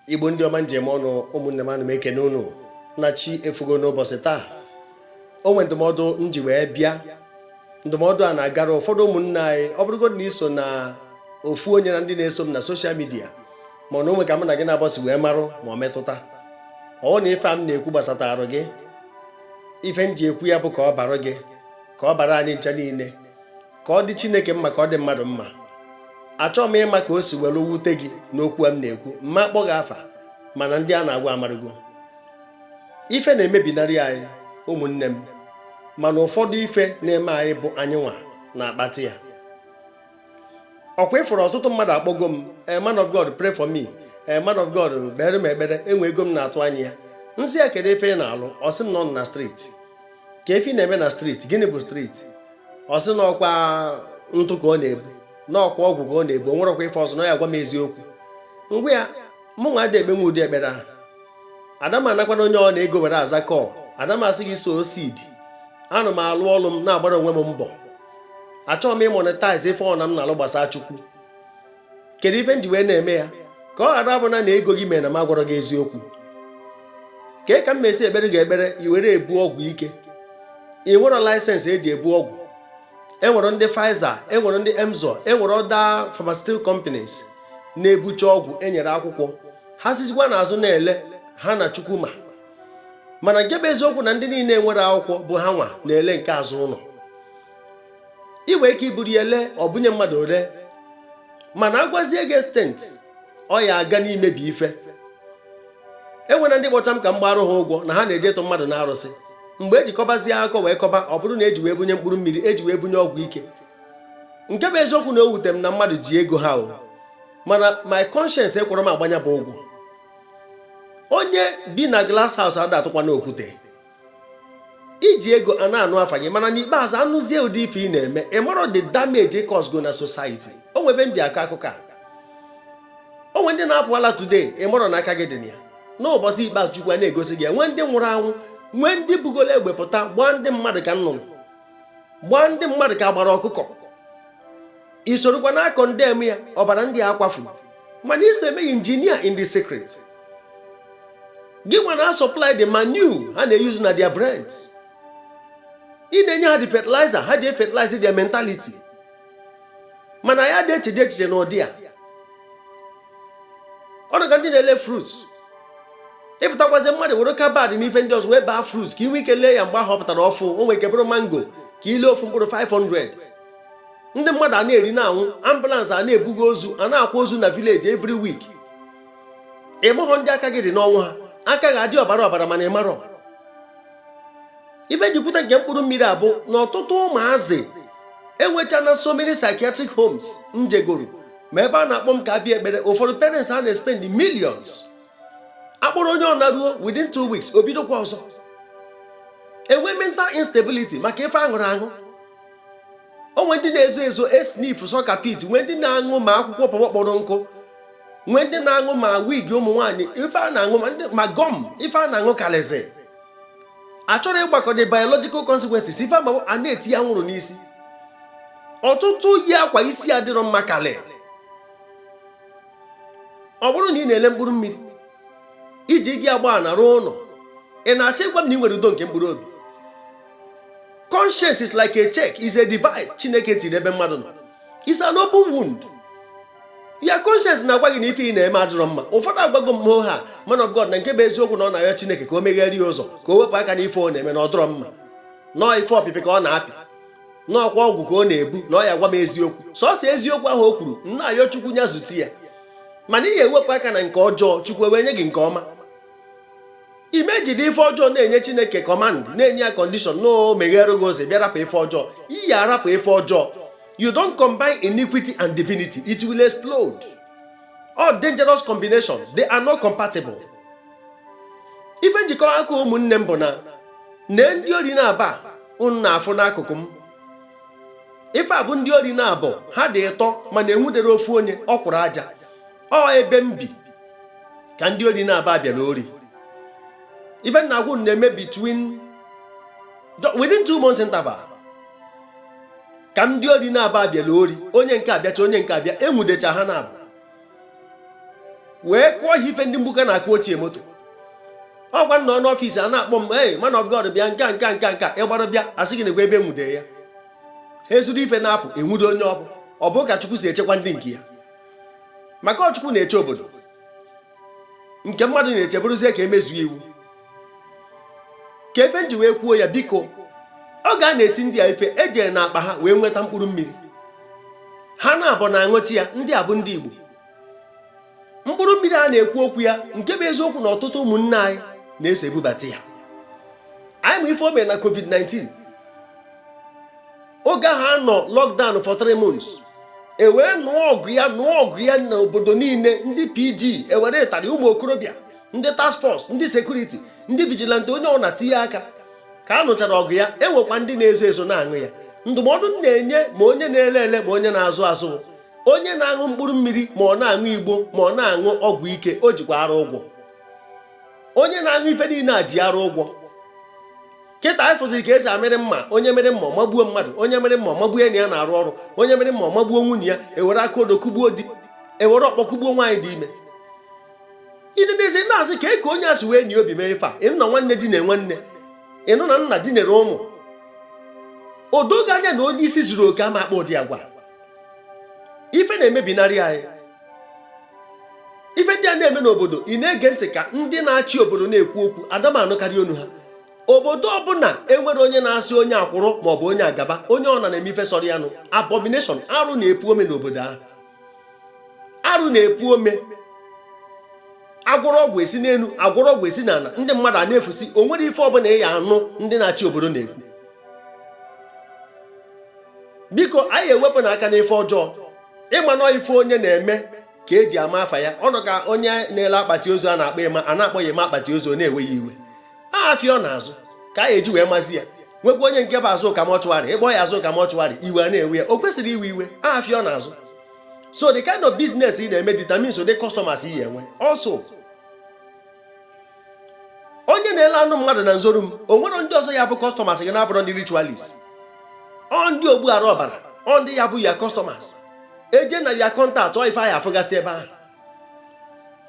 Igbo ndị ọma njem ọnụ, ụmụnne m, ana m ekene unu na chi efugo n'ụbọchị taa. O nwe ndụmọdụ m ji wee bịa. Ndụmọdụ a na-agara ụfọdụ ụmụnne anyị. Ọ bụrụgodị na iso na ofu onye na ndị na-eso m na social media, ma ọ na onwe ka mụ na gị na-agbasi wee marụ ma ọ metụta ọwụ na ife a m na-ekwu gbasatarụ gị. Ife m ji ekwu ya bụ ka ọ bara gị, ka ọ bara anyị ncha niile, ka ọ dị Chineke mma, ka ọ dị mmadụ mma. Achọghị m ịma ka o si were wute gị n'okwu a m na-ekwu. Mma akpọ gị afa, mana ndị a na-agwa amarụgo. Ife na-emebinarị anyị, ụmụnne m, mana ụfọdụ ife na-eme anyị bụ anyị nwa na-akpata ya. Ọkwa ịfụrụ ọtụtụ mmadụ akpọgo m, "A man of God, pray for me. A man of God, kpere m ekpere, enwe ego m na-atụ anya ya." Nsị ya, "Kedu ife ị na-alụ?" Ọ sị m nọ na street. Ka ife ị na-eme na street? Gịnị bụ street? Ọ sị na ọkwa ntụ ka ọ na-ebu, na ọkwa ọgwụ ka ọ na-ebu. O nwerekwa ife ọzọ na ya gwa m eziokwu. Ngwa ya, mụ nwa adị ekpenwe ụdị ekpere ahụ. Adam anakwana onye ọ na-ego were aza call. Adam asị gị sow seed. Ana m alụ ọlụ m, na-agbara onwe m mbọ. Achọghị m ịmonetize ife ọ na m na-alụ gbasara Chukwu. Kedu ife m ji wee na-eme ya? Ka ọ ghara abụ na ego gị mere na m agwara gị eziokwu. Kee ka m mesi ekpere gị ekpere i were ebu ọgwụ ike? Ị nwere license eji ebu ọgwụ. Enwere ndị Pfizer, enwere ndị Emzor, enwere other pharmaceutical companies na-ebucha ọgwụ enyere akwụkwọ. Ha sizikwa n'azụ na-ele ha na Chukwu. Ma mana nke bụ eziokwu na ndị niile nwere akwụkwọ bụ ha nwa na-ele nke azụ ụlọ. Ị nwere ike iburu ya lee, ọ bunye mmadụ ole, mana agwazie gị extent ọ ya aga n'imebi ife. Enwere ndị kpọcha m ka m gbarụ ha ụgwọ na ha na-eje ịtụ mmadụ na arụsị. Mgbe ejikọbazie akọ wee kọba, ọ bụrụ na eji wee bunye mkpụrụ mmiri, eji wee bunye ọgwụ ike. Nke bụ eziokwu na o wute m na mmadụ ji ego ha o, mana my conscience ekwere m agbanya bụ ụgwọ. Onye bi na glass house ada atụkwa n'okwute. Iji ego a na-anụ afa gị, mana n'ikpeazụ anụzie ụdị ife ị na-eme, ị marọ the damage it cause go na society. O nwebe ndị akọ akụkọ a, o nwe ndị na-apụ ala today, ị marọ na aka gị dị na ya. N'ụbọchị ikpeazụ, Chukwu a na-egosi gị. Nwee ndị nwụrụ anwụ, nwee ndị bugolo egbe pụta gbaa ndị mmadụ ka nnụnụ, gbaa ndị mmadụ ka agbara ọkụkọ. Isorokwa na condemn ya, ọbara ndị a kwafuru, mana iso emeghị engineer in the secret. Gị nwa na supply the manure ha na-use na their brains. Ị na-enye ha the fertilizer ha ji fertilize their mentality. Mana ya dị echeje echiche n'ụdị a. Ọ dị ka ndị na-ele fruits. Ịpụtakwazi mmadụ were kabad n'ife ndị ọzọ wee baa fruits ka ị nwee ike lee ya mgbe ahụ ọ pụtara ọfụ. O nwere ike bụrụ mango ka ile ofu mkpụrụ 500. Ndị mmadụ a na-eri na-anwụ, ambulance a na-ebugo ozu, a na-akwa ozu na village every week. Ị mụghọ ndị aka gị dị n'ọnwụ ha, aka ga-adị ọbara ọbara, mana ị marọ. Ife njikwute nke mkpụrụ mmiri abụ na ọtụtụ ụmụazị enwechana so many psychiatric homes njegoro, ma ebe a na-akpọ m ka abịa ekpere. Ụfọdụ parents ha na-spend millions. Akpọrọ onye ọ naruo within 2 weeks, o bidokwa ọzọ enwe mental instability maka ife aṅụrụ aṅụ. O nwee ndị na-ezo ezo esniff soak pit, nwee ndị na-aṅụ ma akwụkwọ pọpọ kpọrọ nkụ, nwee ndị na-aṅụ ma wig ụmụ nwaanyị, ife a na-aṅụ ma ndị ma gum, ife a na-aṅụ kalịzị. Achọrọ ịgbakọ the biological consequences. Ife ama a na-eti anwụrụ n'isi. Ọtụtụ yi akwa isi adịrọ mma kalị. Ọ bụrụ na ị na-ele mkpụrụ mmiri iji gị agba na rụọ ụlọ, ị na-achọ ịgwa m na ị nwere udo nke mkpụrụ obi? Conscience is like a check, is a device Chineke tiri ebe mmadụ nọ. It's an open wound. Ya conscience na-agwa gị na ife ị na-eme adịrọ mma. Ụfọdụ agwago m ha, "Man of God," na nke bụ eziokwu na ọ na-arịọ Chineke ka o meghere ya ụzọ, ka o wepụ aka n'ife ọ na-eme, na ọ dịrọ mma, nọọ ife ọpịpị ka ọ na-apị, n'ọkwa ọgwụ ka ọ na-ebu, na ọ ya gwa m eziokwu. Sọsọ eziokwu ahụ o kwuru, nna ayọ Chukwu nya zute ya. Mana ị ga-ewepụ aka na nke ọjọọ, Chukwu ewee nye gị nke ọma. Ime jide ife ọjọọ na-enye Chineke command, na-enye ya condition na o meghere gị ụzọ, bịa rapụ ife ọjọọ. Iyi arapụ ife ọjọọ. You don't combine iniquity and divinity, it will explode. All dangerous combination, they are not compatible. Ife njikọ aka, ụmụnne m, bụ na nee ndị ori na-aba unu na-afụ n'akụkụ m. Ife a bụ ndị ori na-abụ ha dị ịtọ, mana enwudere ofu onye ọ kwụrụ aja. Ọ ebe m bi ka ndị ori na-aba bịara ori. Ife nna agwụ na-eme between within 2 months interval ka ndị ori na-aba bịara ori. Onye nke abịacha, onye nke abịa, enwudecha ha na-abụ. Wee kụọ ha ife ndị mgbuka na-akụ ochie moto. Ọgwa nọ n'office a na-akpọ m, "Hey, man of God, bịa nke a, nke a, nke a, nke a." Ịgbara bịa, asị gị na-ekwe ebe enwude ya. Ha ezuru ife na-apụ, enwude onye ọbụ. Ọ bụ ka Chukwu si echekwa ndị nke ya, maka ọ Chukwu na-eche obodo. Nke mmadụ na-eche bụrụzie ka emezuo iwu ka efe nji wee kwuo ya. Biko, ọ ga na-eti ndị a ife ejere n'akpa ha wee nweta mkpụrụ mmiri ha na-abọ na-aṅụchi ya. Ndị a bụ ndị Igbo. Mkpụrụ mmiri a na-ekwu okwu ya, nke bụ eziokwu na ọtụtụ ụmụnne anyị na-eso ebubata ya. Anyị ma ife o mere na COVID-19 oge ahụ a nọ lockdown for 3 months. E wee nụọ ọgụ ya, nụọ ọgụ ya n'obodo niile. Ndị PG ewere ịtarị, ụmụ okorobịa, ndị task force, ndị security, ndị vigilante, onye ọ na-tinye aka ka a nụchara ọgụ ya. Enwekwa ndị na-ezo ezo na-aṅụ ya. Ndụmọdụ m na-enye ma onye na-ele ele ma onye na-azụ azụ, onye na-aṅụ mkpụrụ mmiri, ma ọ na-aṅụ igbo, ma ọ na-aṅụ ọgwụ ike, o jikwa arụ ụgwọ. Onye na-aṅụ ife niile a ji arụ ụgwọ. Kịta anyị fụziri ka esi amịrị mma. Onye mere mma, ọmagbuo mmadụ. Onye mere mma, ọmagbuo enyi ya na-arụ ọrụ. Onye mere mma, ọmagbuo nwunye ya. Ewere aka odo kụgbuo di, ewere ọkpọ kụgbuo nwaanyị dị ime. Ịdịdezi na-asị ka eke onye asị wee nye obi mee ife a. Ịnụ na nwanne di na nwanne, ịnụ na nna dinere ụmụ. O doghị anya na onye isi zuru oke ama akpa ụdị agwa. Ife na-emebinarị anyị, ife ndị a na-eme n'obodo. Ị na-ege ntị ka ndị na-achị obodo na-ekwu okwu, adamanụkarị onu ha. Obodo ọbụla enwere onye na-asị onye akwụrụ maọbụ onye agaba, onye ọ na na-eme ife sọrọ ya nụ, abomination, arụ na-epu ome n'obodo ahụ. Arụ na-epu ome. Agwọrọ ọgwụ esi n'elu, agwọrọ ọgwụ esi n'ala, ndị mmadụ a na-efusi. O nwere ife ọbụla ị ya anụ ndị na-achị obodo na-ekwu. Biko, anyị ewepụ n'aka n'ife ọjọọ. Ịma nọ ife onye na-eme ka eji ama afa ya. Ọnụ ka onye na-ele akpati ozu a na-akpọ ịma, a na-akpọ ya ịma akpati ozu, ọ na-ewe ya iwe. Afịa ọ na-azụ ka a eji wee mazi ya. Nwekwa onye nke bụ azụ ka mortuary, ịkpọ ya azụ ka mortuary, iwe a na-ewe ya. O kwesịrị iwe iwe, afịa ọ na-azụ. So the kind of business ị na-eme determines ụdị customers ị enwe. Also, onye na-ele anụ mmadụ na nzoru m, o nwere ndị ọzọ ya bụ customers gị na-abụrụ ndị ritualist, ọ ndị ogbu arụ ọbara, ọ ndị ya bụ ya customers. Eje na ya contact, ọ ife anyị afụgasị ebe ahụ.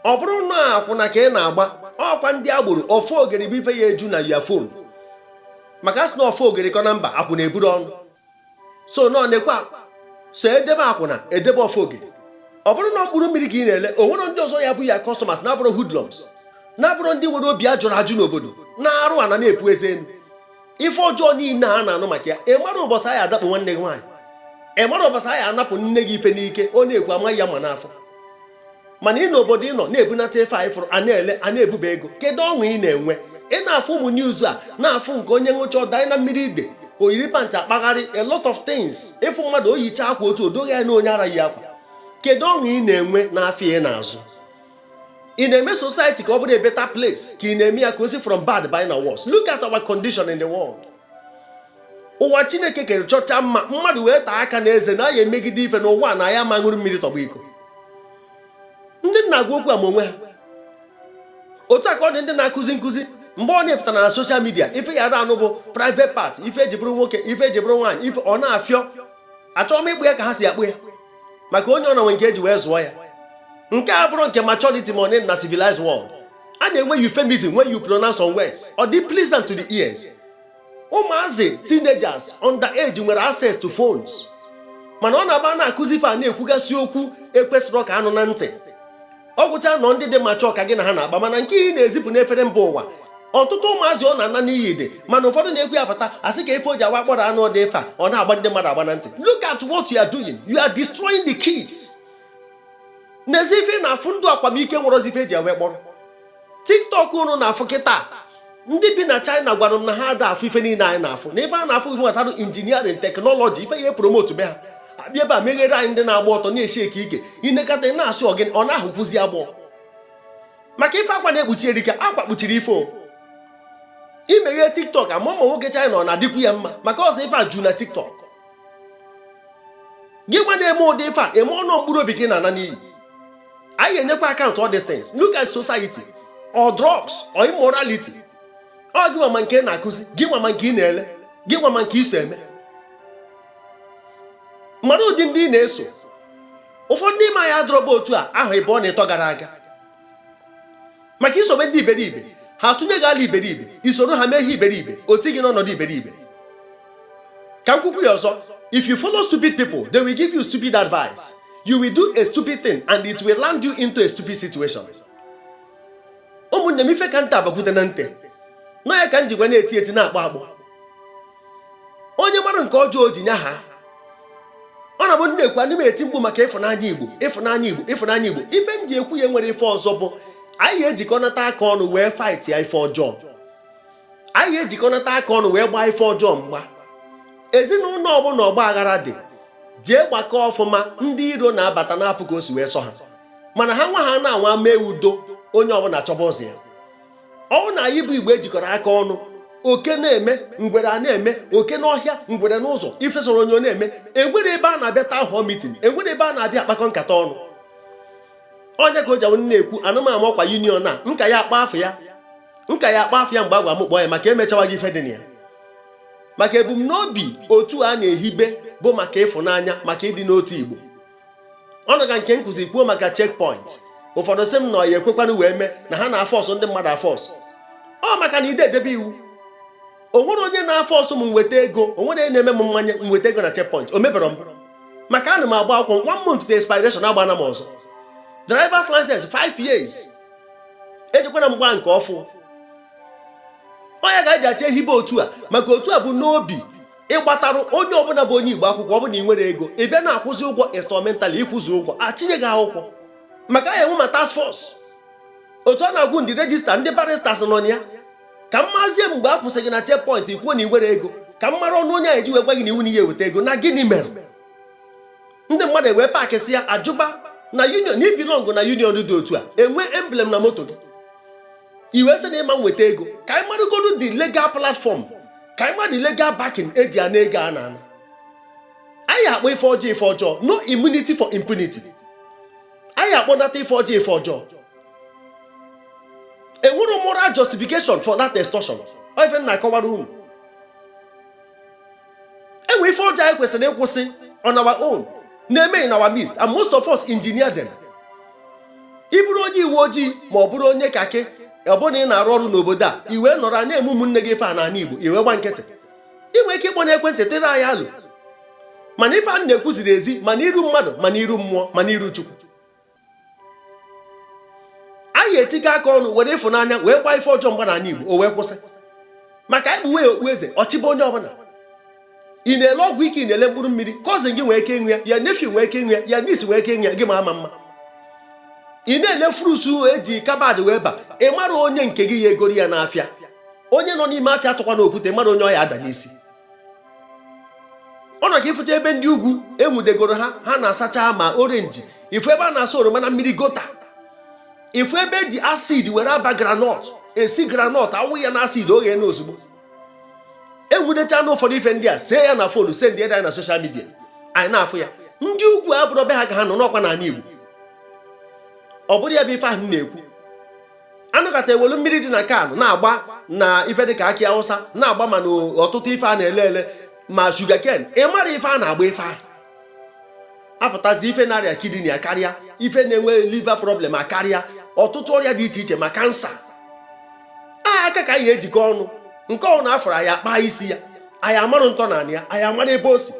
Ọ bụrụ na akwụna ka ị na-agba, ọkwa ndị agboro ofu ogeri bụ ife ya eju na ya phone, maka asị na ofu ogeri kọ na mba akwụna eburu ọnụ. So nọ nekwa so edebe akwụna, edebe ofu ogeri. Ọ bụrụ na mkpụrụ mmiri ka ị na-ele, o nwere ndị ọzọ ya bụ ya customers na-abụrụ hoodlums, na-abụrụ ndị nwere obi ajụrụ ajụ n'obodo, na-arụ ana na-epu eze elu. Ife ọjọọ niile a na-anụ maka ya, ị mara ụbọchị anyị adakpo nwanne gị nwaanyị, ị mara ụbọchị anyị anapụ nne gị ife n'ike. Ọ na-ekwu amaghị ya ma n'afọ. Mana ị n'obodo ị nọ na-ebunata ife anyị fụrụ a na-ele, a na-ebuba ego. Kedu ọṅụ ị na-enwe? Ị na-afụ ụmụ news a, na-afụ nke onye ṅụcha ọdanye na mmiri ide, oyiri pant akpagharị, a lot of things. Ịfụ mmadụ oyicha akwa otu odoghị ya na onye ara yi akwa. Kedu ọṅụ ị na-enwe n'afịa ị na-azụ? Ị na-eme society ka ọ bụrụ a better place, ka ị na-eme ya ka o si from bad by na worse? Look at our condition in the world. Ụwa Chineke kere chọcha mma, mmadụ wee taa aka na eze na ya emegide ife n'ụwa na ya ma ṅụrụ mmiri tọgbọ iko. Ndị nna agwa okwu ama onwe ha. Otu a ka ọ dị ndị na-akụzi nkụzi. Mgbe ọ na-epụtara na social media, ife ya anụ bụ private part, ife eji bụrụ nwoke, ife eji bụrụ nwaanyị, ife ọ na-afịọ. Achọghị m ịkpụ ya ka ha si akpụ ya, maka onye ọ na nwe nke eji wee zụọ ya. Nke a bụrụ nke maturity money na civilized world, a na-enwe euphemism when you pronounce some words, ọ dị pleasant to the ears. Ụmụazị, teenagers, under age nwere access to phones, mana ọ na-agba na-akụzi ife a na-ekwugasị okwu ekwesịrọ ka anụ na ntị. Ọ gwụcha nọ ndị dị mature ka gị na ha na-agba, mana nke ị na-ezipụ n'efere mba ụwa, ọtụtụ ụmụazị ọ na-ana n'iyi dị. Mana ụfọdụ na-ekwu ya pụta asị ka ife o ji awa kpọrọ anụ dị ife a, ọ na-agba ndị mmadụ agba na ntị. Look at what you are doing. You are destroying the kids. N'ezi ife ị na-afụ ndụ akwamike nwere ife eji ewe kpọrọ TikTok unu na-afụ kịta. Ndị bi na China gwara m na ha ada afụ ife niile anyị na-afụ, na ife a na-afụ ife gbasara engineering, technology, ife ya promote be ha. Abịa ebe a meghere anyị ndị na-agba ọtọ na-eshi eke ike inekata na-asị ọgịnị, ọ na-ahụkwụzi agbọ maka ife akwa na-ekpuchi erika akwa kpuchiri ife o. Imeghe TikTok ama ụmụ nwoke China, ọ na-adịkwu ya mma maka ọzọ ife a ju na TikTok. Gị gwa na-eme ụdị ife a eme ọnụ mkpụrụ obi gị na-ana n'iyi. Anyị ga-enyekwa account all these things. Look at society, or drugs or immorality. Ọ gị nwa ma nke ị na-akụzi, gị nwa ma nke ị na-ele, gị nwa ma nke iso eme. Mmadụ ụdị ndị ị na-eso, ụfọdụ n'ime anyị adọrọba otu a ahụ ịbụọ na ịtọ gara aga. Maka isobe ndị iberibe, ha tụnye gị ala iberibe, isoro ha mee ihe iberibe, oti gị n'ọnọdụ iberibe. Ka m kwukwu ya ọzọ: if you follow stupid people, they will give you stupid advice. You will do a stupid thing and it will land you into a stupid situation. Ụmụnne m, ife ka nta abakwute na ntị nọ ya ka m jikwa na-eti eti na-akpọ akpọ. Onye mara nke ọjọọ ji nya ha, ọ na-abụ ndị na-ekwu, adị m eti mkpu maka ịfụnanya Igbo, ịfụnanya Igbo, ịfụnanya Igbo. Ife m ji ekwu ya nwere ife ọzọ bụ anyị ejikọnata aka ọnụ wee fight ya ife ọjọọ. Anyị ejikọnata aka ọnụ wee gbaa ife ọjọọ mgba. Ezinụlọ ọbụla ọgba aghara dị, jee gbakọ ọfụma. Ndị iro na-abata na-apụ ka o si wee sọ ha, mana ha nwa ha na-anwa mee udo, onye ọbụla chọba ụzọ ya. Ọnwụ na anyị bụ Igbo ejikọrọ aka ọnụ, oke na-eme, ngwere a na-eme, oke n'ọhịa, ngwere n'ụzọ, ife soro onye ọ na-eme. Enwere ebe a na-abịa town hall meeting, enwere ebe a na-abịa akpakọ nkata ọnụ. Onye ka o ji awụ na-ekwu anụmanụ ọkwa union a nka ya akpa afọ ya, nka ya akpa afọ ya mgbe a gwa m kpọọ ya, maka emechawaghị ife dị na ya. Maka ebumnobi otu a na-ehibe bụ maka ịfụnanya, maka ịdị n'otu Igbo. Ọnụ ka nke nkụzi kwuo maka checkpoint, ụfọdụ sị m na ọ ya ekwekwanụ wee mee na ha na-aforce ndị mmadụ aforce. Ọ maka na ide edebe iwu. O nwere onye na-aforce m nweta ego, o nwere onye na-eme m mmanya m nweta ego na checkpoint. O mebere m maka ana m agba akwụkwọ one month to expiration, agbana m ọzọ. Drivers license 5 years, ejikwana m gba nke ọfụ. Onye ga-eji achọ ehibe otu a, maka otu a bụ n'obi ịgbatarụ onye ọbụla bụ onye Igbo akwụkwọ. Ọ bụ na ị nwere ego, ị bịa na-akwụzi ụgwọ installmentally, ịkwụzi ụgwọ, atinye gị akwụkwọ. Maka ya enwe ma task force, otu a na-agwụ ndị register, ndị barristers nọ na ya. Ka m mazie mgbe a kwụsị gị na checkpoint, kwuo na ị nwere ego, ka m mara ọnụ onye a eji wee gwa gị na iwu na ihe eweta ego na gịnị mere ndị mmadụ ewee park sị ya ajụba na union na ibelong na union dị otu a, enwe emblem na moto gị, i wee sị na ịma nweta ego. Ka anyị marụgodu the legal platform, ka anyị mara the legal backing eji ana ego a na-ana. Anyị akpọ ife ọjọọ ife ọjọọ. No immunity for impunity. Anyị akpọnata ife ọjọọ ife ọjọọ. Enwere moral justification for that extortion. Ọ ife m na-akọwara unu, enwe ife ọjọọ anyị kwesịrị ịkwụsị on our own na-eme in our midst, and most of us engineer them. Ị bụrụ onye uwe ojii ma ọ bụrụ onye kakị, ọ bụrụ na ị na-arụ ọrụ n'obodo a, i wee nọrọ a na-eme ụmụnne gị ife a n'ala Igbo, i wee gba nkịtị, ị nwere ike ịkpọ n'ekwentị tịrị anyị alụ. Mana ife a na-ekwu ziri ezi, ma n'iru mmadụ, ma n'iru mmụọ, ma n'iru Chukwu. Anyị etikọ aka ọnụ were ịfụnanya wee gbaa ife ọjọọ mgba n'ala Igbo, o wee kwụsị. Maka anyị kpuwe ya okpu eze ọchịba onye ọbụla. Ị na-ele ọgwụ ike, ị na-ele mkpụrụ mmiri, cousin gị nwee ike ịṅụ ya, ya nephew nwee ike ịṅụ ya, ya niece nwee ike ịṅụ ya, gị ma ama mma. Ị na-ele fruits eji kabad wee ba, ị mara onye nke gị ya egoro ya n'afịa. Onye nọ n'ime afịa atụkwa n'okwute, mara onye ọ ya ada n'isi. Ọ nọ ka ịfụcha ebe ndị ugwu enwudegoro ha, ha na-asacha ma orange, ifu ebe a na-asa oroma na mmiri gutter, ifu ebe eji acid were aba groundnut, esi groundnut, awụ ya na acid, oghe na ozugbo enwudecha na ụfọdụ ife ndị a, see ya na phone, send ya na social media, anyị na-afụ ya. Ndị ugwu abụrụ be ha ka ha nọ n'ọkwa n'ala Igbo. Ọ bụrụ ya bụ ife ahụ m na-ekwu, anụkata ewelu mmiri dị na can na-agba na ife dịka akị Awụsa na-agba, mana ọtụtụ ife a na-ele ele ma sugarcane, ị mara ife a na-agba ife ahụ apụtazi, ife na-arịa kidney akarịa, ife na-enwe liver problem akarịa, ọtụtụ ọrịa dị iche iche, ma cancer. A aka ka anyị ejikọ ọnụ nke ọ na-afọrọ anyị akpa isi ya, anyị amarụ ntọ na ya, anyị amara ebe o si.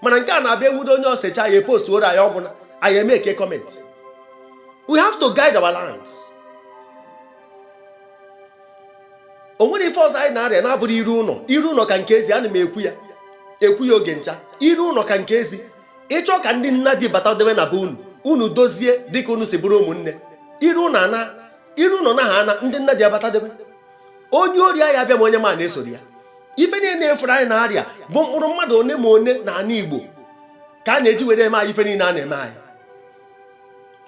Mana nke a na-abịa enwudo onye ọsecha ya, epost oro anyị ọgwụna, anyị eme eke comment. We have to guide our lands. O nwere ife ọzọ anyị na-arịa na-abụrụ iru ụlọ. Iru ụlọ ka nke ezi. Ana m ekwu ya, ekwu ya oge ncha, iru ụlọ ka nke ezi. Ịchọ ka ndị nna di bata debe na be unu, unu dozie dịka unu si bụrụ ụmụnne. Iru ụlọ ana, iru ụlọ na ha ana, ndị nna di abata debe. Onye ori anyị abịa, ma onye ma na-esoro ya. Ife niile efere anyị na-arịa bụ mkpụrụ mmadụ one ma one na ana Igbo ka a na-eji were eme anyị ife niile a na-eme anyị.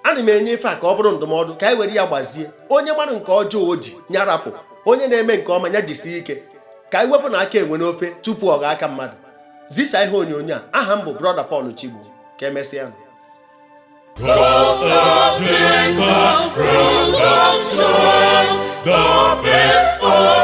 Ana m enye ife a ka ọ bụrụ ndụmọdụ, ka anyị were ya gbazie. Onye mmadụ nke ọjọọ o ji ya rapụ, onye na-eme nke ọma ya jisie ike. Ka anyị wepụ na aka enwe n'ofe tupu ọ gaa aka mmadụ. Zisa ihe onyonyo a. Aha m bụ Brother Paul Chigbo. Ka emesịa. God's Production, the best.